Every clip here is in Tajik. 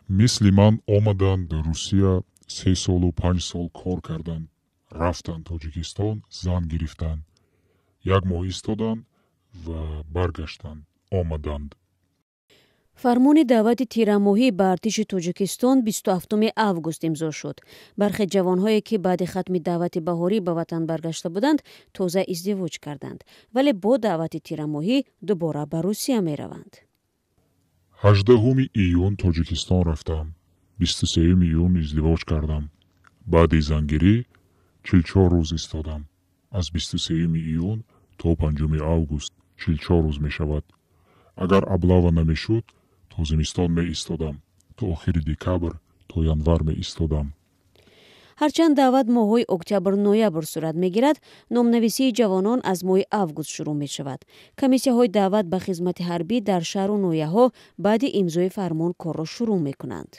Мисли ман омаданд Русия, 3 солу 5 сол кор карданд, рафтанд Тоҷикистон, зан гирифтанд, як моҳ истоданд ва баргаштанд, омаданд. Фармони даъвати тирамоҳӣ ба артиши Тоҷикистон 27 август имзо шуд. Бархе ҷавонҳое, ки баъди хатми даъвати баҳорӣ ба ватан баргашта буданд, тоза издивоҷ карданд, вале бо даъвати тирамоҳӣ дубора ба Русия мераванд. 18 июн Тоҷикистон рафтам, 23 июн издивоҷ кардам. Баъди зангирӣ 44 рӯз истодам. Аз 23 июн то 5 август 44 рӯз мешавад. Агар облава намешуд, то зимистон меистодам, то охири декабр, то январ меистодам. Ҳарчанд даъват моҳҳои октябр-ноябр сурат мегирад, номнависии ҷавонон аз моҳи август шурӯъ мешавад. Комиссияҳои даъват ба хизмати ҳарбӣ дар шаҳру ноҳияҳо баъди имзои фармон корро шурӯъ мекунанд.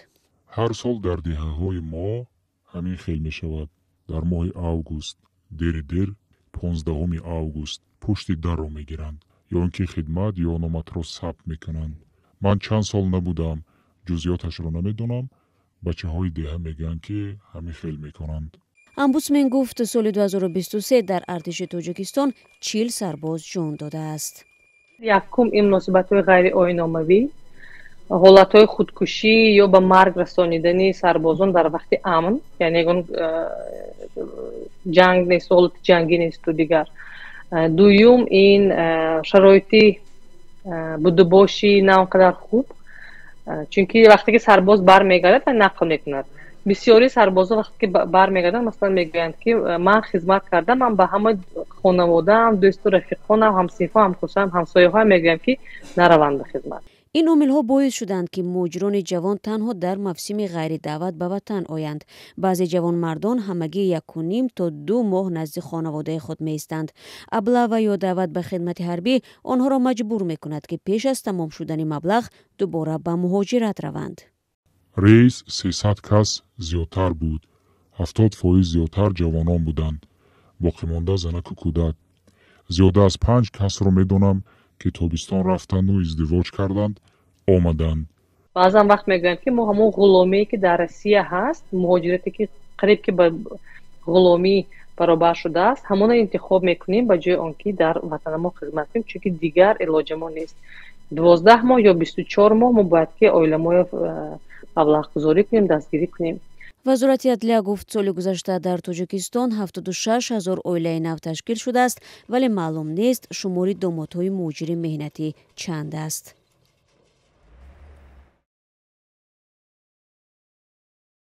Ҳар сол дар деҳаҳои мо ҳамин хел мешавад. Дар моҳи август, дери дер 15 август, пушти дарро мегиранд ё ин ки хидмат ё номатро сабт мекунанд. Ман чанд сол набудам, ҷузъиёташро намедонам. Бачаҳои деҳа мегӯянд, ки ҳамин хел мекунанд. Омбудсмен гуфт, соли 2023 дар артиши Тоҷикистон 40 сарбоз ҷон додааст. Якум, ин муносибатҳои ғайриоиномавӣ, ҳолатҳои худкушӣ ё ба марг расонидани сарбозон дар вақти амн, яъне ягон ҷанг нест, ҳолати ҷангӣ несту дигар. Дуюм, ин шароити будубоши на он қадар хуб, чунки вақте ки сарбоз бармегардад ва нақл мекунад, бисёри сарбозо вақте ки бармегарданд, масалан, мегӯянд, ки ман хизмат кардам, ман ба ҳама хонаводаам, дӯсту рафиқонам, ҳамсинфо, ҳамкурсам, ҳамсояҳоям мегӯям, ки нараванд ба хизмат. Ин омилҳо боис шуданд, ки муҳоҷирони ҷавон танҳо дар мавсими ғайридаъват ба ватан оянд. Баъзе ҷавонмардон ҳамагӣ 1,5 то 2 моҳ назди хонаводаи худ меистанд. Облава ё даъват ба хидмати ҳарбӣ онҳоро маҷбур мекунад, ки пеш аз тамом шудани маблағ дубора ба муҳоҷират раванд. Рейс 300 кас зиёдтар буд, 70% зиёдтар ҷавонон буданд, боқимонда занаку кӯдак. Зиёда аз панҷ касро медонам, ки тобистон рафтанду издивоҷ карданд, омаданд. Баъзан вақт мегӯянд, ки мо ҳамон ғуломие, ки дар Россия ҳаст, муҳоҷирате, ки қариб ки ба ғуломӣ баробар шудааст, ҳамона интихоб мекунем ба ҷои он ки дар ватанамо хизмат кунем, чунки дигар илоҷамо нест. 12 моҳ ё 24 моҳ мо бояд ки оиламоя маблағгузорӣ кунем, дастгирӣ кунем. Вазорати адлия гуфт, соли гузашта дар Тоҷикистон 76 ҳазор оилаи нав ташкил шудааст, вале маълум нест, шумори домодҳои муҳоҷири меҳнатӣ чанд аст.